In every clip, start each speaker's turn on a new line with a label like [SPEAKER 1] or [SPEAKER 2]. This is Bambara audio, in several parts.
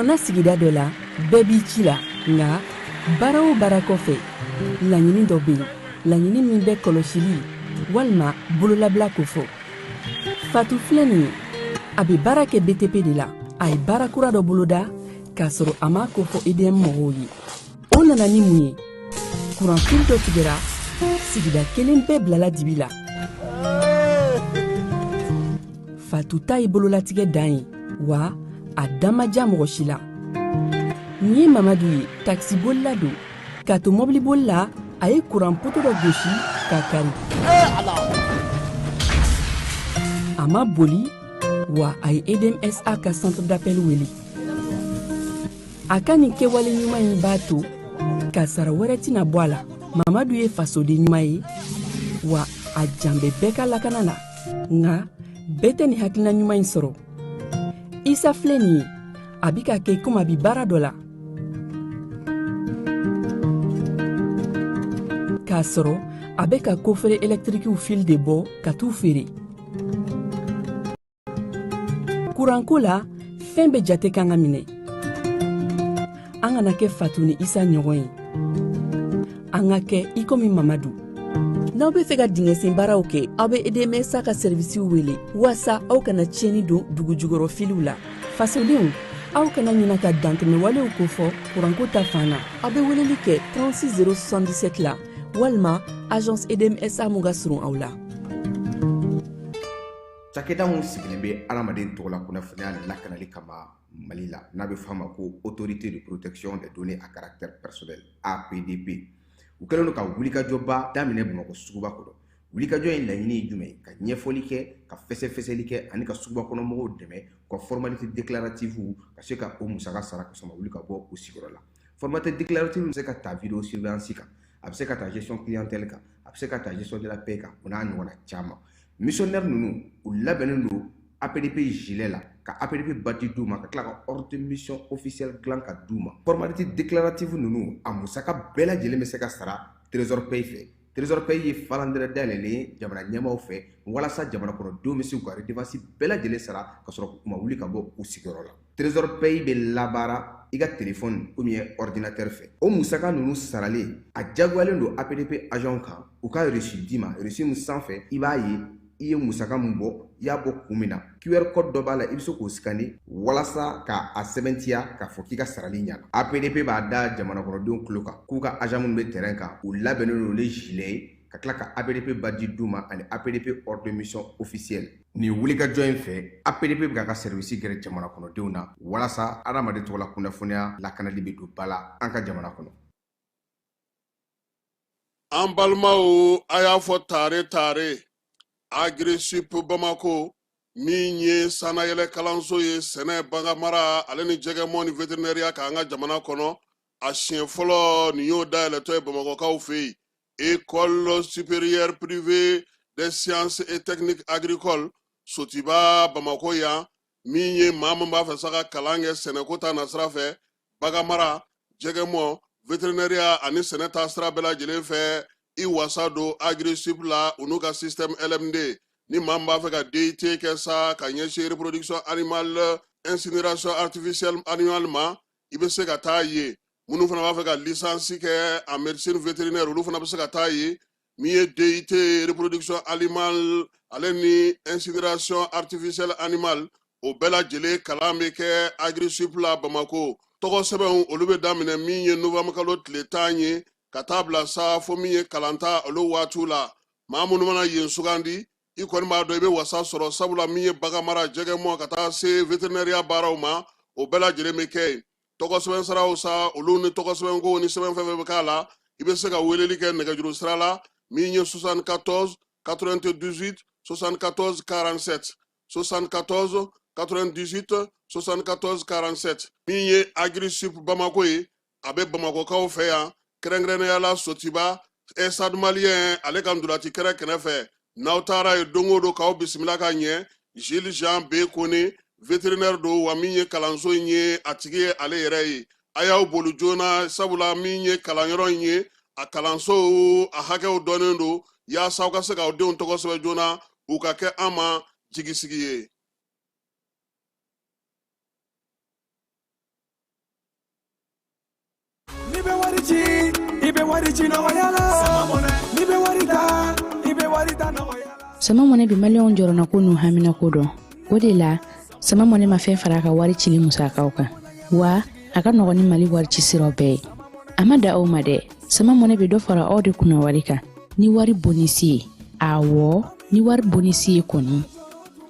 [SPEAKER 1] Donna sigida dɔ la, bɛɛ b'i ci la, nka baara o baara kɔfɛ, laɲini dɔ bɛ yen, laɲini min bɛ kɔlɔsili walima bololabila kofɔ. Fatu filɛ nin ye, a bɛ baara kɛ BTP de la. A ye baara kura dɔ boloda k'a sɔrɔ a m'a kofɔ EDM mɔgɔw ye. O nana ni mun ye? Kuranfili dɔ tigɛra, sigida kelen bɛɛ bilala dibi la. Fatu ta ye bololatigɛ dan ye, wa a da ma diya mɔgɔ si la. Nin ye Mamadu ye, takisibolila don. K'a to mɔbiliboli la, a ye kuran poto dɔ gosi k'a kari. A ma boli, wa a ye EDMSA ka centre d'appel wele. A ka nin kɛwale ɲuman in b'a to kasara wɛrɛ tɛna bɔ a la. Mamadu ye fasoden ɲuman ye, wa a jan bɛ bɛɛ ka lakana na. Nka bɛɛ tɛ nin hakilina ɲuman in sɔrɔ. Isa filɛ nin ye, a bi ka kɛ komi a bi baara dɔ la, k'a sɔrɔ a bɛ ka kofere ɛlɛtirikiw fili de bɔ ka t'u feere. Kuranko la, fɛn bɛɛ jate kan ka minɛ. An kana kɛ Fatu ni Isa ɲɔgɔn ye, an ka kɛ i komi Mamadu. N'aw bɛ fɛ ka dingɛsen baaraw kɛ, aw bɛ EDMSA ka sɛrivisiw wele waasa aw kana tiɲɛni don dugujukɔrɔ filiw la. Fasodenw, aw kana ɲina ka dantɛmɛwalew kofɔ kuranko ta fan na. Aw bɛ weleli kɛ 36 077 la walima agence EDMSA mun ka surun aw la.
[SPEAKER 2] Cakɛda min sigilen bɛ adamaden tɔgɔla kunnafoniya lakanali kama Mali la, n'a bɛ fɔ a ma ko Autorité de protection des données à caractère personnel, APDP, u kɛlen don ka wulikajɔba daminɛ Bamakɔ suguba kɔnɔ. Wulikajɔ in laɲini ye jumɛn ye? Ka ɲɛfɔli kɛ, ka fɛsɛfɛsɛli kɛ ani ka suguba kɔnɔ mɔgɔw dɛmɛ u ka formalité déclarative ka se ka o musaka sara ka sɔrɔ wuli ka bɔ u sigiyɔrɔ la. Formalité déclarative bɛ se ka ta vidéo surveillance kan, a bɛ se ka ta gestion clientèle kan, a bɛ se ka ta gestion de la paie kan, o n'a ɲɔgɔnna caman. Missionnaire ninnu, u labɛnnen don APDP gilet la, ka APDP badge d'u ma, ka tila ka ordre de mission officielle dilan ka d'u ma. Formalité déclarative ninnu, a musaka bɛɛ lajɛlen bɛ se ka sara Trésor Pay fɛ. Trésor Pay ye falandɛrɛ dayɛlɛlen ye jamana ɲɛmaaw fɛ walasa jamana kɔnɔdenw bɛ se k'u ka redevance bɛɛ lajɛlen sara ka sɔrɔ u ma wuli ka bɔ u sigiyɔrɔ la. Trésor Pay bɛ labaara i ka téléphone ou bien ordinateur fɛ. O musaka ninnu saralen, a jagoyalen don APDP agent kan u ka reçu d'i ma, reçu min sanfɛ i b'a ye i ye musaka min bɔ, i y'a bɔ kun min na. QR code dɔ b'a la, i bɛ se k'o scanner walasa ka a sɛbɛntiya k'a fɔ k'i ka sarali ɲana. APDP b'a da jamana kɔnɔdenw tulo kan k'u ka agent minnu bɛ terrain kan, u labɛnnen don ni gilet ye, ka tila ka APDP badge d'u ma ani APDP ordre de mission officielle. Nin wulikajɔ in fɛ, APDP bɛ k'a ka service gɛrɛ jamana kɔnɔdenw na walasa adamaden tɔgɔla kunnafoniya lakanali bɛ don ba la an ka jamana kɔnɔ.
[SPEAKER 3] An balimaw, a y'a fɔ tare tare, Agrisip Bamako min ye sannayɛlɛ kalanso ye sɛnɛ, baganmara ale ni jɛgɛmɔ ni veterinɛriya kan an ka jamana kɔnɔ, a siɲɛ fɔlɔ nin y'o dayɛlɛtɔ ye Bamakɔkaw fɛ yen. École supérieure privée des sciences et techniques agricoles Sotiba Bamako yan, min ye maa min b'a fɛ sa ka kalan kɛ sɛnɛko ta nasira fɛ, baganmara, jɛgɛmɔ, veterinɛriya ani sɛnɛ ta sira bɛɛ lajɛlen fɛ, i wasa don Agrisip la u n'u ka système LMD. Ni maa min b'a fɛ ka DUT kɛ sa ka ɲɛsin reproduction animale, incinération artificielle animale ma, i bɛ se ka taa yen. Minnu fana b'a fɛ ka licence kɛ en médecine vétérinaire, olu fana bɛ se ka taa yen. Min ye DUT reproduction animale ale ni incinération artificielle animale, o bɛɛ lajɛlen kalan bɛ kɛ Agrisip la Bamako. Tɔgɔ sɛbɛnw, olu bɛ daminɛ min ye novembre kalo tile 10 ye ka taa bila sa fo min ye kalanta olu waatiw la. Maa minnu mana yen sugandi, i kɔni b'a dɔn i bɛ wasa sɔrɔ, sabula min ye baganmara, jɛgɛmɔ ka taa se veterinɛriya baaraw ma, o bɛɛ lajɛlen bɛ kɛ yen. Tɔgɔ sɛbɛn siraw sa, olu ni tɔgɔ sɛbɛnko ni sɛbɛn fɛn fɛn bɛ k'a la, i bɛ se ka weleli kɛ nɛgɛjuru sira la min ye 74 98 74 47, 74 98 74 47. Min ye Agrisip Bamako ye, a bɛ Bamakɔkaw fɛ yan, kɛrɛnkɛrɛnnenya la Sotiba, Stade Malien ale ka ntolaci kɛrɛ kɛrɛfɛ. N'aw taara yen don o don, k'aw bisimila ka ɲɛ. Gilles Jean B Kone, vétérinaire don, wa min ye kalanso in ye, a tigi ye ale yɛrɛ ye. A y'aw boli joona, sabula min ye kalanyɔrɔ in ye, a kalanso a hakɛw dɔnnen don, yaasa aw ka se k'aw denw tɔgɔ sɛbɛn joona, u ka kɛ an ma jigisigi ye.
[SPEAKER 4] wari ci, i bɛ wari ci nɔgɔya la. N'i bɛ wari ta, i bɛ wari ta nɔgɔya la.
[SPEAKER 5] Sama Mɔnɛ bɛ maliyɛnw jɔrɔnako n'u haminako dɔn. O de la, Sama Mɔnɛ ma fɛn fara a ka wari cili musakaw kan, wa a ka nɔgɔn ni Mali wari ci siraw bɛɛ ye. A ma da aw ma dɛ, Sama Mɔnɛ bɛ dɔ fara aw de kunna wari kan ni wari bonisi ye. Awɔ, ni wari bonisi ye kɔni.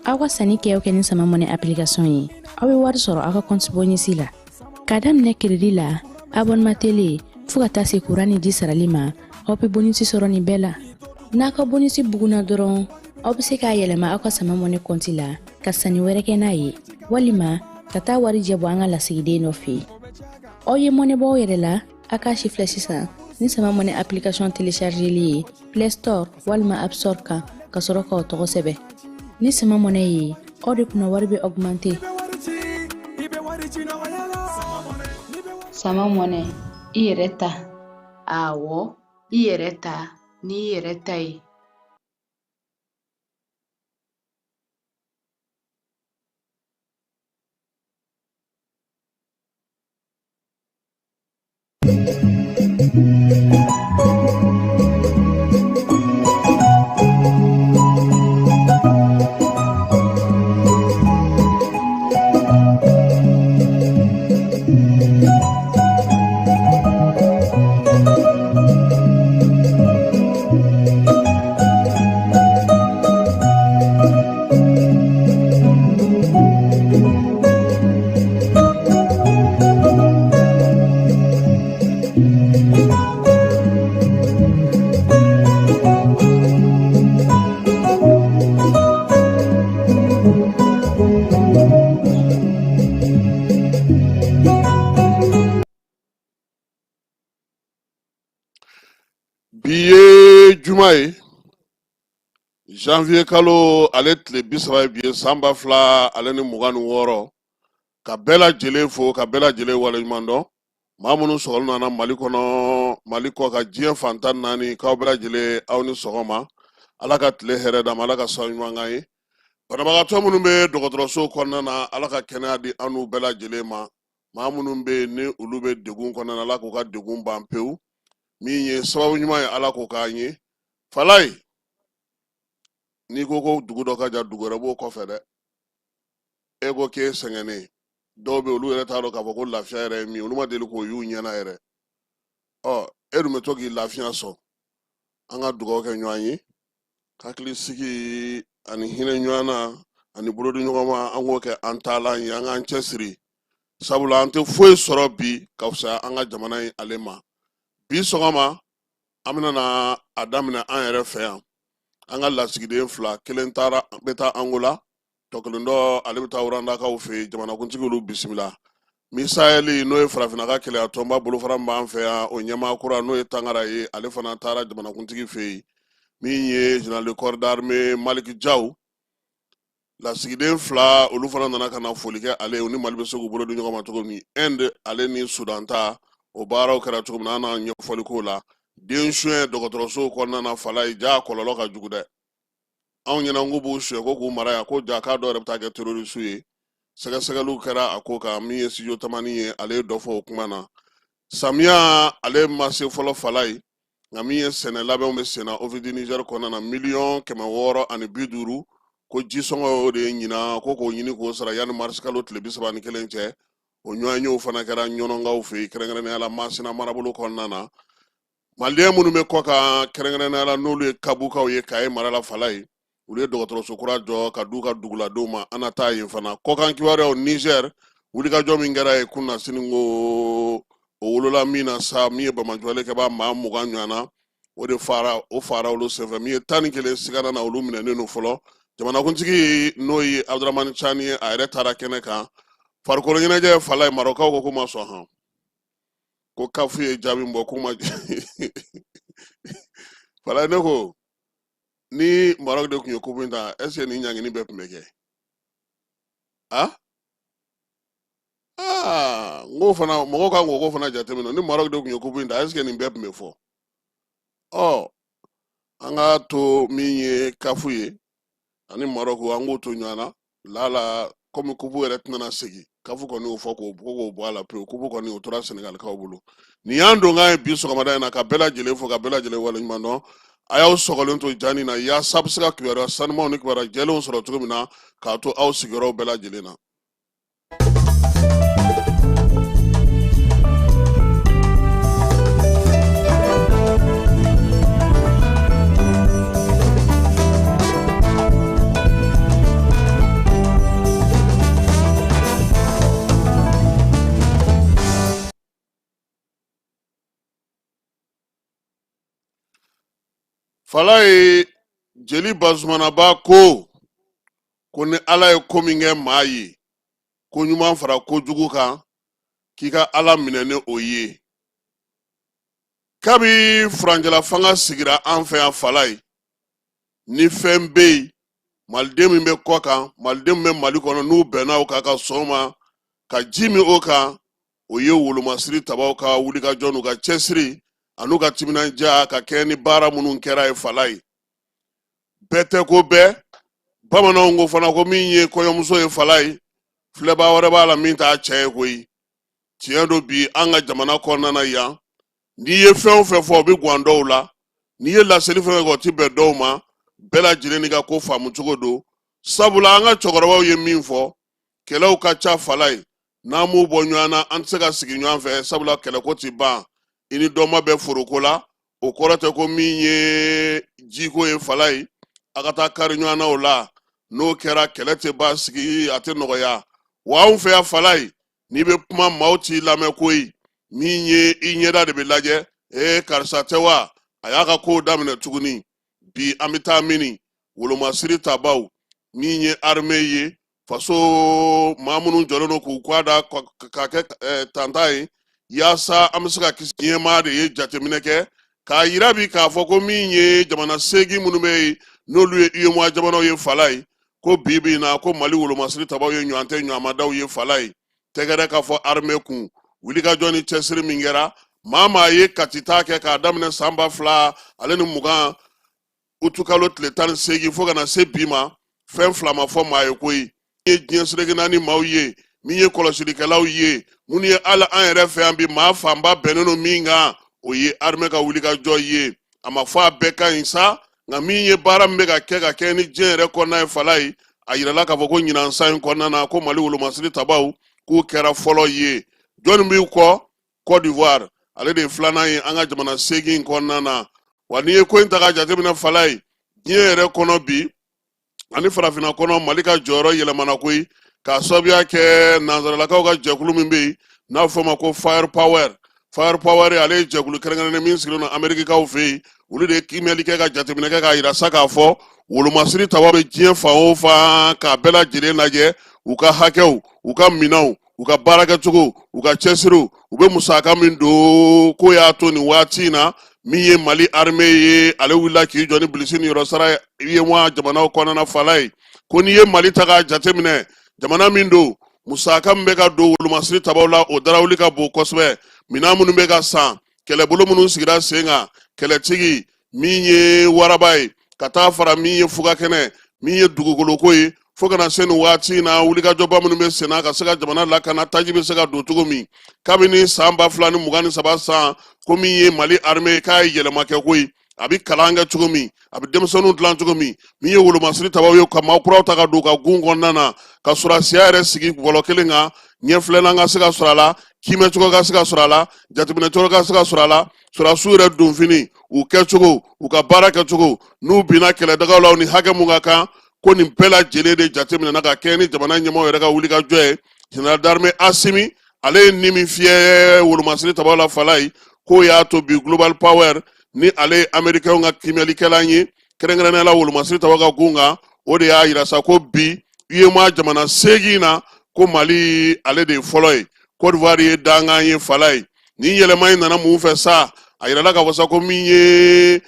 [SPEAKER 5] Aw ka sanni kɛ o kɛ ni Sama Mɔnɛ application ye, aw bɛ wari sɔrɔ aw ka compte bonisi la. K'a daminɛ crédit la, abonnement télé, fo ka taa se kuran ni ji sarali ma, aw bɛ bonisi sɔrɔ nin bɛɛ la. N'a ka bonisi bugunna dɔrɔn, aw bɛ se k'a yɛlɛma aw ka Sama Mɔnɛ kɔnti la ka sanni wɛrɛ kɛ n'a ye, walima ka taa warijɛ bɔ an ka lasigiden dɔ fɛ yen. Aw ye mɔnɛ bɔ aw yɛrɛ la, a k'a si filɛ sisan ni Sama Mɔnɛ application téléchargeli ye Play Store walima App Store kan, ka sɔrɔ k'aw tɔgɔ sɛbɛn. Ni Sama Mɔnɛ ye, aw de kunna wari bɛ augmenter.
[SPEAKER 6] Sama Mɔnɛ, i yɛrɛ ta. Awɔ, i yɛrɛ ta n'i yɛrɛ ta ye.
[SPEAKER 3] Bi ye juma ye, janvier kalo ale tile 30 ye bi ye, san 2026. Ka bɛɛ lajɛlen fo, ka bɛɛ lajɛlen waleɲuman dɔn. Maa minnu sɔgɔlen nana Mali kɔnɔ, Mali kɔ kan, diɲɛ fan 14, k'aw bɛɛ lajɛlen aw ni sɔgɔma. Ala ka tile hɛrɛ d'an ma, Ala ka sababu ɲuman k'an ye. Banabagatɔ minnu bɛ dɔgɔtɔrɔso kɔnɔna na, Ala ka kɛnɛya di an n'u bɛɛ lajɛlen ma. Maa minnu bɛ yen ni olu bɛ degun kɔnɔna na, Ala k'u ka degun ban pewu. Min ye sababu ɲuman ye, Ala k'o k'an ye. Falayi, n'i ko ko dugu dɔ ka jan, dugu wɛrɛ b'o kɔfɛ dɛ. E ko k'e sɛgɛnnen, dɔw bɛ olu yɛrɛ t'a dɔn k'a fɔ ko lafiya yɛrɛ ye min ye, olu ma deli k'o y'u ɲɛna yɛrɛ. Ɔ, e dun bɛ to k'i lafiya sɔn. An ka dugawu kɛ ɲɔgɔn ye, hakilisigi ani hinɛ ɲɔgɔn na ani bolodi ɲɔgɔn ma, an k'o kɛ an taalan ye, an k'an cɛsiri, sabula an tɛ foyi sɔrɔ bi ka fisaya an ka jamana in ale ma. Bi sɔgɔma an bɛna na a daminɛ an yɛrɛ fɛ yan. An ka lasigiden fila, kelen taara bɛ taa Angola, tɔ kelen dɔ ale bɛ taa Rwandakaw fɛ yen. Jamanakuntigi olu bisimila. Misayɛli, n'o ye farafinna ka keleya tɔnba bolofara min b'an fɛ yan, o ɲɛmaa kura n'o ye Tangara ye, ale fana taara jamanakuntigi fɛ yen. Min ye général de corps d'armée Malick Diaw, lasigiden fila olu fana nana ka na foli kɛ ale ye, u ni Mali bɛ se k'u bolo di ɲɔgɔn ma cogo min. Inde ale ni Sudan ta, o baaraw kɛra cogo min na, an n'a ɲɛfɔli k'o la. Den suɲɛ dɔgɔtɔrɔso kɔnɔna na, Falayi, ja kɔlɔlɔ ka jugu dɛ. Anw ɲɛna k'u b'u suɲɛ ko k'u mara yan, ko ja k'a dɔw yɛrɛ bɛ taa kɛ terroriste ye. Sɛgɛsɛgɛliw kɛra a ko kan. Min ye Studio Tamani ye, ale ye dɔ fɔ o kuma na. Samiya ale ma se fɔlɔ, Falayi, nka min ye sɛnɛ labɛnw bɛ senna Office du Niger kɔnɔna na, 650 miliyɔn ko jisɔngɔ o de ye ɲinan ko k'o ɲini k'o sara yanni marisi kalo tile 31 cɛ. O ɲɔgɔnyew fana kɛra ɲɔnɔnkaw fɛ yen, kɛrɛnkɛrɛnnenya la Masina marabolo kɔnɔna na. Maliyɛn minnu bɛ kɔ kan, kɛrɛnkɛrɛnnenya la n'olu ye kabukaw ye Kaye mara la, Falayi, olu ye dɔgɔtɔrɔso kura jɔ ka d'u ka duguladenw ma. An na taa yen fana. Kɔkan kibaruyaw, Niger wulikajɔ min kɛra yen kunasini, ko o wolola min na sa, min ye banbaanciwale kɛbaa maa 20 ɲɔgɔn na, o de fara o fara olu senfɛ. Min ye 11 sigana na, olu minɛnen don fɔlɔ. Jamanakuntigi n'o ye Abdramani Cani ye, a yɛrɛ taara kɛnɛ kan. Farikolo ɲɛnajɛ, Falayi, Marɔkaw ko k'u ma sɔn han, ko CAF ye jaabi bɔ k'u ma. Falayi, ne ko ni Maroc de tun ye coupe in ta, est ce que nin ɲangini bɛɛ tun bɛ kɛ? Aa, n k'o fana mɔgɔw kan k'o ko fana jateminɛ. Ni Maroc de tun ye coupe in ta, est ce que nin bɛɛ tun bɛ fɔ? Ɔ, an k'a to min ye CAF ye ani Maroc, an k'o to ɲɔgɔn na lala, komi coupe yɛrɛ tɛna segin. CAF kɔni y'o fɔ k'o bɔ a la pewu. Kupu kɔni o tora Senegalikaw bolo. Nin y'an donkan ye bi sɔgɔmada in na, ka bɛɛ lajɛlen fo, ka bɛɛ lajɛlen waleɲuman dɔn. A y'aw sɔgɔlen to jani na yaasa a bɛ se ka kibaruya sanumanw ni kibaruya jɛlenw sɔrɔ cogo min na k'a to aw sigiyɔrɔw bɛɛ lajɛlen na. Falaye jeli Bazumanaba ko ni Ala ye ko min kɛ maa ye, ko ɲuman fara kojugu kan, k'i ka Ala minɛ ni o ye. Kabi furancɛla fanga sigira an fɛ yan Falaye, ni fɛn bɛ yen, maliden min bɛ kɔ kan, maliden min bɛ Mali kɔnɔ, n'u bɛnna o kan ka sɔn o ma ka ji min o kan, o ye wolomasiri tabaw ka wulikajɔ n'u ka cɛsiri an'u ka timinandiya ka kɛ ni baara minnu kɛra ye Falaye. Bɛɛ tɛ ko bɛɛ. Bamananw ko fana ko min ye kɔɲɔmuso ye Falaye, filɛbaa wɛrɛ b'a la min t'a cɛ ye koyi. Tiɲɛ don, bi an ka jamana kɔnɔna na yan, n'i ye fɛn o fɛn fɔ, o bɛ gwan dɔw la. N'i ye laseli fɛn fɛn kɛ, o ti bɛn dɔw ma. Bɛɛ lajɛlen n'i ka ko faamu cogo don, sabula an ka cɛkɔrɔbaw ye min fɔ, kɛlɛw ka ca Falaye, n'an m'u bɔ ɲɔgɔn na, an tɛ se ka sigi ɲɔgɔn fɛ, sabula kɛlɛko ti ban. I ni dɔ ma bɛn foroko la, o kɔrɔ tɛ ko min ye jiko ye Falaye, a ka taa kari ɲɔgɔn na o la. N'o kɛra, kɛlɛ tɛ ban, sigi a tɛ nɔgɔya. Wa anw fɛ yan Falaye, n'i bɛ kuma, maaw t'i lamɛn koyi. Min ye i ɲɛda de bɛ lajɛ. Ee, karisa tɛ wa, a y'a ka kow daminɛ tuguni. Bi an bɛ taa mini wolomasiri tabaw, min ye armée ye, faso maa minnu jɔlen don k'u kɔ da ka kɛ tanta ye yaasa an bɛ se ka kisi. Diɲɛmaa de ye jateminɛ kɛ k'a yira bi k'a fɔ ko min ye jamana 8 minnu bɛ yen, n'olu ye UEMOA jamanaw ye Falaye, ko bi bi in na, ko Mali wolomasiri tabaw ye ɲɔgɔn tɛ ɲɔgɔnmadaw ye Falaye. Tɛgɛrɛ ka fɔ armée kun, wulikajɔ ni cɛsiri min kɛra, maa maa ye Kati ta kɛ k'a daminɛ san 2020 utukalo tile 18 fo ka na se bi ma, fɛn fila ma fɔ maa ye koyi. Ye diɲɛ seleke naani maaw ye, min ye kɔlɔsilikɛlaw ye, minnu ye hali an yɛrɛ fɛ yan bi, maa fanba bɛnnen don min kan, o ye armée ka wulikajɔ ye. A ma fɔ a bɛɛ ka ɲi sa, nka min ye baara min bɛ ka kɛ ka kɛ ni diɲɛ yɛrɛ kɔnɔna ye Falaye, a yirala k'a fɔ ko ɲinan san in kɔnɔna na, ko Mali wolomasiri tabaw k'u kɛra fɔlɔ ye. Jɔnni b'u kɔ? Côte d'Ivoire, ale de ye filanan ye an ka jamana 8 kɔnɔna na. Wa n'i ye ko in ta k'a jateminɛ Falaye, diɲɛ yɛrɛ kɔnɔ bi ani farafinna kɔnɔ, Mali ka jɔyɔrɔ yɛlɛmana koyi, k'a sababuya kɛ nansaralakaw ka jɛkulu min bɛ yen n'a bɛ fɔ o ma ko Fire Power. Fire Power, ale ye jɛkulu kɛrɛnkɛrɛnnen min sigilen don Amerikikaw fɛ yen. Olu de ye kiimɛli kɛ ka jateminɛ kɛ k'a yira sa k'a fɔ wolomasiri tabaw bɛ diɲɛ fan o fan, k'a bɛɛ lajɛlen lajɛ, u ka hakɛw, u ka minɛnw, u ka baarakɛcogo, u ka cɛsiriw, u bɛ musaka min don, k'o y'a to nin waati in na, min ye Mali armée ye, ale wulila k'i jɔ ni bilisi niyɔrɔ sara UEMOA jamanaw kɔnɔna Falaye. Ko n'i ye Mali ta k'a jateminɛ, jamana min don, musaka min bɛ ka don wolomasiri tabaw la, o darawuli ka bon kosɛbɛ. Minɛn minnu bɛ ka san, kɛlɛbolo minnu sigira sen kan, kɛlɛtigi min ye waraba ye, ka taa fara min ye fugakɛnɛ, min ye dugukoloko ye, fo ka na se nin waati in na, wulikajɔba minnu bɛ senna ka se ka jamana lakana, taji bɛ se ka don cogo min, kabini san 2023 san, ko min ye Mali armée k'a ye yɛlɛma kɛ koyi, a bɛ kalan kɛ cogo min, a bɛ denmisɛnninw dilan cogo min, min ye wolomasiri tabaw ye, ka maa kuraw ta ka don u ka gun kɔnɔna na, ka sɔrɔdasiya yɛrɛ sigi bɔlɔ kelen kan, ɲɛfilɛlan ka se ka sɔrɔ a la, kiimɛcogo ka se ka sɔrɔ a la, jateminɛcogo ka se ka sɔrɔ a la, sɔrɔdasiw yɛrɛ donfini, u kɛcogo, u ka baara kɛcogo, n'u binna kɛlɛdagaw la, u ni hakɛ mun ka kan, ko nin bɛɛ lajɛlen de jateminɛna ka kɛ ni jamana ɲɛmaaw yɛrɛ ka wulikajɔ ye. Général d'armée Asimi, ale ye ni min fiyɛ wolomasiri tabaw la Falaye, k'o y'a to bi Global Power, ni ale ye Américain ka kiimɛlikɛlan ye, kɛrɛnkɛrɛnnenya la wolomasiri tabaw ka gun kan, o de y'a yira sa ko bi UEMOA jamana 8 na, ko Mali ale de ye fɔlɔ ye, Côte d'Ivoire ye dankan ye Falaye. Nin yɛlɛma in nana mun fɛ sa? A yirala k'a fɔ sa ko min ye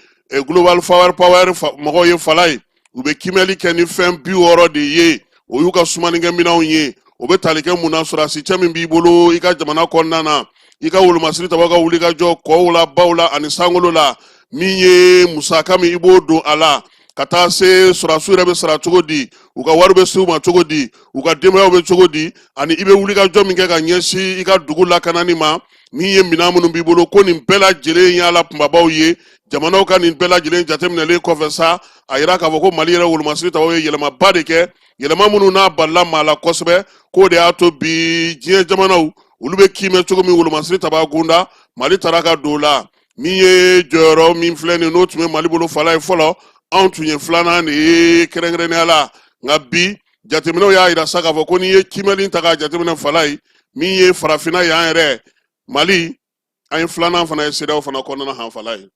[SPEAKER 3] Global Power mɔgɔw ye Falaye, u bɛ kiimɛli kɛ ni fɛn 60 de ye, o y'u ka sumanikɛminɛnw ye. O bɛ tali kɛ mun na? Sɔrɔdasi cɛ min b'i bolo i ka jamana kɔnɔna na, i ka wolomasiri tabaw ka wulikajɔ kɔw la, baw la ani sankolo la, min ye musaka min i b'o don a la. Ka taa se sɔrɔdasiw yɛrɛ bɛ sara cogo di, u ka wari bɛ se u ma cogo di, u ka denbayaw bɛ cogo di, ani i bɛ wulikajɔ min kɛ ka ɲɛsin i ka dugu lakanani ma, min ye minɛn minnu b'i bolo, ko nin bɛɛ lajɛlen y'a la kunbabaw ye. Jamanaw ka nin bɛɛ lajɛlen jateminɛlen kɔfɛ sa, a yira k'a fɔ ko Mali yɛrɛ wolomasiri tabaw ye yɛlɛmaba de kɛ, yɛlɛma minnu n'a balila maa la kosɛbɛ, k'o de y'a to bi diɲɛ jamanaw olu bɛ kiimɛ cogo min wolomasiri taba kunda, Mali taara ka don o la. Min ye jɔyɔrɔ min filɛ nin, n'o tun bɛ Mali bolo fala ye fɔlɔ, anw tun ye filanan de ye kɛrɛnkɛrɛnnenya la. Nka bi jateminɛw y'a yira sa k'a fɔ ko n'i ye kiimɛli ta k'a jateminɛ fala ye, min ye farafinna yan yɛrɛ, Mali an ye filanan fana ye CEDEAO fana kɔnɔna han fala ye.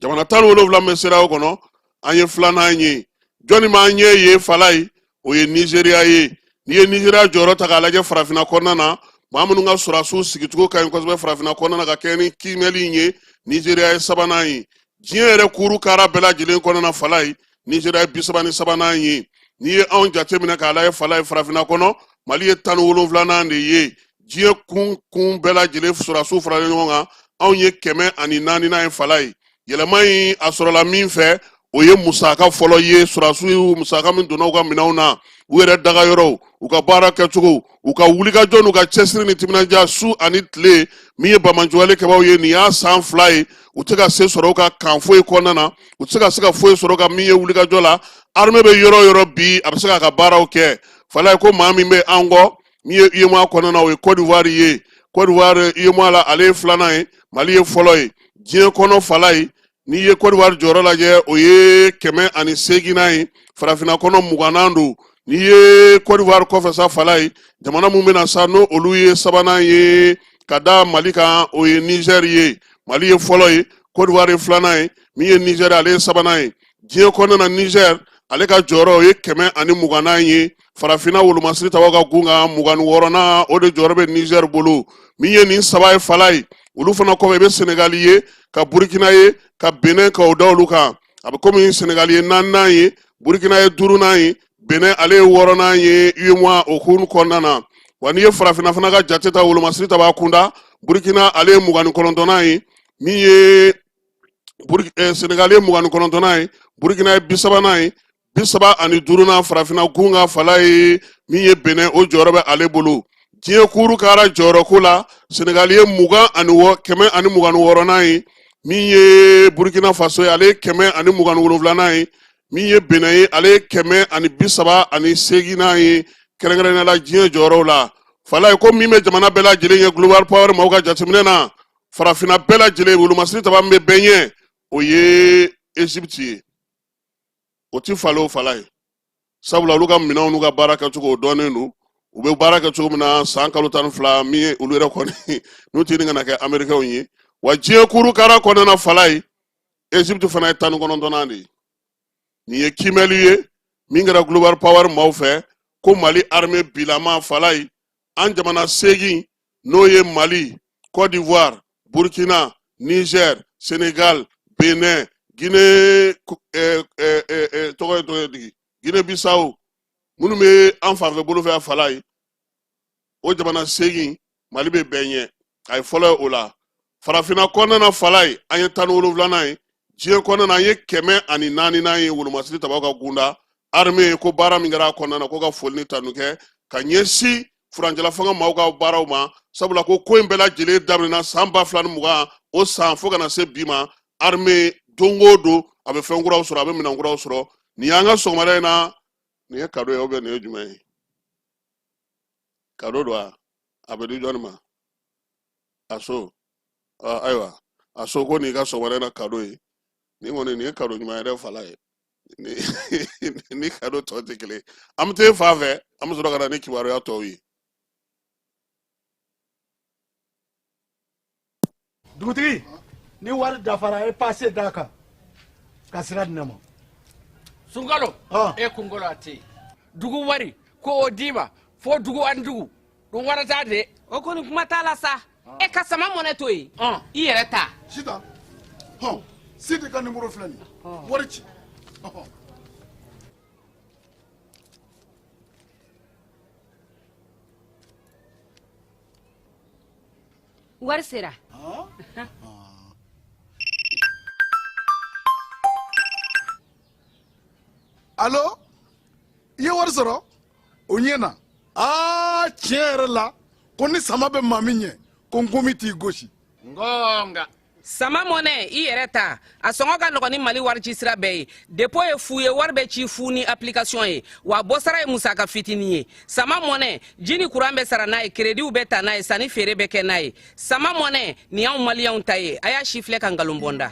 [SPEAKER 3] Jamana 17 bɛ CEDEAO kɔnɔ, an ye filanan ye. Jɔnni b'an ɲɛ ye fala ye? O ye Nizeriya ye. N'i ye Nizeriya jɔyɔrɔ ta k'a lajɛ farafinna kɔnɔna na, maa minnu ka sɔrɔdasiw sigicogo ka ɲi kosɛbɛ farafinna kɔnɔna na ka kɛɲɛ ni kiimɛli in ye, Nizeriya ye sabanan ye. Diɲɛ yɛrɛ kuru kara bɛɛ lajɛlen kɔnɔna na fala ye, Nizeriya ye 33nan ye. N'i ye anw jateminɛ k'a lajɛ fala ye farafinna kɔnɔ, Mali ye 17nan de ye. Diɲɛ kun kun bɛɛ lajɛlen sɔrɔdasiw faralen ɲɔgɔn kan, anw ye 104nan ye fala ye. Yɛlɛma in a sɔrɔla min fɛ, o ye musaka fɔlɔ ye. Sɔrɔdasiw musaka min donna u ka minɛnw na, u yɛrɛ daga yɔrɔw, u ka baara kɛcogo, u ka wulikajɔ n'u ka cɛsiri ni timinandiya su ani tile, min ye banbaanciwale kɛbaaw ye, nin y'a san 2 ye u tɛ ka se sɔrɔ u ka kan foyi kɔnɔna na, u tɛ se ka se ka foyi sɔrɔ ka min ye wulikajɔ la. Armée bɛ yɔrɔ o yɔrɔ bi, a bɛ se k'a ka baaraw kɛ fala ye. Ko maa min bɛ an kɔ, min ye UEMOA kɔnɔna na, o ye Côte d'Ivoire ye. Côte d'Ivoire UEMOA la, ale ye filanan ye, Mali ye fɔlɔ ye diɲɛ kɔnɔ fala ye. N'i ye Côte d'Ivoire jɔyɔrɔ lajɛ, o ye 108nan ye, farafinna kɔnɔ 20nan don. N'i ye Côte d'Ivoire kɔfɛ sa fala ye, jamana mun bɛna sa n'o olu ye sabanan ye ka da Mali kan, o ye Niger ye. Mali ye fɔlɔ ye, Côte d'Ivoire ye filanan ye, min ye Niger ale ye sabanan ye diɲɛ kɔnɔna na. Niger ale ka jɔyɔrɔ o ye 120nan ye, farafinna wolomasiri tabaw ka gun kan 26nan, o de jɔyɔrɔ bɛ Niger bolo. Min ye nin saba ye fala ye, olu fana kɔfɛ i bɛ Senegali ye, ka Burkina ye, ka Benin ka o da olu kan. A bɛ komi Senegali ye naaninan ye, Burkina ye duurunan ye, Benin ale ye wɔɔrɔnan ye UEMOA o kun kɔnɔna na. Wa n'i ye farafinna fana ka jate ta wolomasiri taba kunda, Burkina ale ye 29nan ye, min ye Senegal ye 29nan ye, Burkina ye 30nan ye, 35nan farafinna gun ka fala ye. Min ye Benin, o jɔyɔrɔ bɛ ale bolo diɲɛ kuru kara jɔyɔrɔ ko la. Senegal ye 126nan ye, min ye Burkina Faso ye, ale ye 127nan ye, min ye Benin ye, ale ye 138nan ye kɛrɛnkɛrɛnnenya la diɲɛ jɔyɔrɔw la fala ye. Ko min bɛ jamana bɛɛ lajɛlen ye Global Power maaw ka jateminɛ na, farafinna bɛɛ lajɛlen wolomasiri taba min bɛ bɛɛ ɲɛ, o ye Egypte ye. O ti falen o fala ye, sabula olu ka minɛnw n'u ka baara kɛcogo o dɔnnen don. U bɛ baara kɛ cogo min na san kalo 12, min ye olu yɛrɛ kɔni n'u tɛ ɲini ka na kɛ amerikɛnw ye. Wa diɲɛ kuru kara kɔnɔna na fala ye, Egypte fana ye 19nan de ye. Nin ye kiimɛli ye min kɛra Global Power maaw fɛ, ko Mali armée bilama fala ye, an jamana 8 n'o ye Mali, Côte d'Ivoire, Burkina, Niger, Sénégal, Benin, Guinée, tɔgɔ ye tɔgɔ ye digi Guinée Bissau, minnu bɛ an fanfɛ bolo fɛ fala ye, o jamana 8 Mali bɛ bɛɛ ɲɛ, a ye fɔlɔ ye o la. Farafinna kɔnɔna na fala ye, an ye 17nan ye. Diɲɛ kɔnɔna na, an ye 104nan ye wolomasiri tabaw ka gunda. Armée ko baara min kɛra a kɔnɔna na, ko ka foli ni tanu kɛ ka ɲɛsin furancɛla fanga maaw ka baaraw ma, sabula ko ko in bɛɛ lajɛlen daminɛna san 2020 o san fo ka na se bi ma, armée don o don a bɛ fɛn kuraw sɔrɔ, a bɛ minɛn kuraw sɔrɔ. Nin y'an ka sɔgɔmada in na, nin ye kado ye ou bien nin ye jumɛn ye? Kado don wa? A bɛ di jɔnni ma? A so, ayiwa, a so ko nin ka sɔgɔmada in na kado ye. Nin kɔni nin ye kado ɲuman yɛrɛ fala ye, ni kado tɔ tɛ kelen. An bɛ taa fan fɛ, an bɛ sɔrɔ ka na ni kibaruya tɔw ye.
[SPEAKER 7] Dugutigi, ni wari dafara, e pase d'a kan ka sira di ne ma.
[SPEAKER 8] Sunkalo e kunkolo a tɛ yen. Dugu wari ko o d'i ma fo dugu ani dugu ɗum warata de.
[SPEAKER 1] O kɔni kuma t'a la sa, e ka sama mɔnɛ to yen, i yɛrɛ ta.
[SPEAKER 7] Sitan hɔn, Sidi ka nimoro filɛ nin ye, wari ci.
[SPEAKER 1] Wari sera.
[SPEAKER 7] Alo, i ye wari sɔrɔ? O ɲɛna. Aa, tiɲɛ yɛrɛ la, ko ni sama bɛ maa min ɲɛ, ko nkomi t'i gosi.
[SPEAKER 8] Ngonga.
[SPEAKER 9] Sama Mɔnɛ, i yɛrɛ ta, a sɔngɔ ka nɔgɔn ni Mali warici sira bɛɛ ye. Depo ye fu ye, wari bɛ ci fu ni application ye, wa bɔsara ye musaka fitinin ye. Sama Mɔnɛ, ji ni kuran bɛ sara n'a ye, kerediw bɛ ta n'a ye, sanni feere bɛ kɛ n'a ye. Sama Mɔnɛ, nin y'anw Maliyɛnw ta ye. A y'a sifilɛ ka nkalon bɔ n da.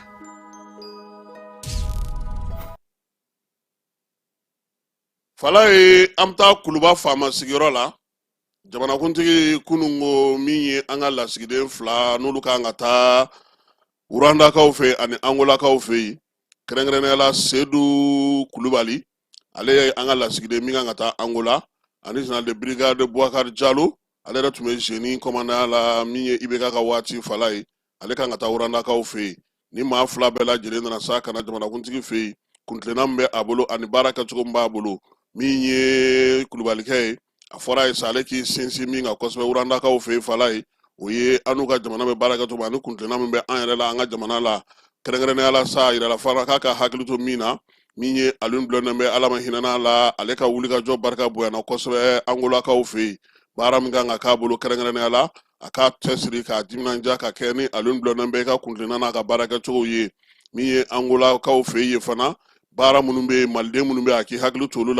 [SPEAKER 3] Falaye, an bɛ taa Kuluba faama sigiyɔrɔ la. Jamanakuntigi kununko min ye an ka lasigiden fila n'olu kan ka taa Rwandakaw fɛ ani Angolakaw fɛ yen, kɛrɛnkɛrɛnnenya la Sedu Kulubali, ale ye an ka lasigiden min kan ka taa Angola, ani général de brigade Boubacar Jalo, ale yɛrɛ tun bɛ génie commandant la min ye IBK ka waati. Falaye, ale kan ka taa Rwandakaw fɛ yen. Ni maa fila bɛɛ lajɛlen nana sa ka na jamanakuntigi fɛ yen, kuntilenna min bɛ a bolo ani baara kɛcogo min b'a bolo, min ye Kulubalikɛ ye, a fɔra a ye sa ale k'i sinsin min kan kosɛbɛ Rwandakaw fɛ yen, Falaye, o ye an n'u ka jamana bɛ baara kɛ cogo min ani kuntilenna min bɛ an yɛrɛ la an ka jamana la. Kɛrɛnkɛrɛnnenya la sa, a yirala fana k'a ka hakili to min na, min ye Alioune Blondin Mbaye, Ala ma hinɛna la, ale ka wulikajɔ barika bonyana kosɛbɛ Angolakaw fɛ yen. Baara min kan ka k'a bolo, kɛrɛnkɛrɛnnenya la a k'a cɛsiri k'a timinandiya ka kɛ ni Alioune Blondin Mbaye ka kuntilenna n'a ka baara kɛcogo ye. Min ye Angolakaw fɛ yen fana, baara minnu bɛ yen, Maliden minnu bɛ yen, a k'i hakili to olu la.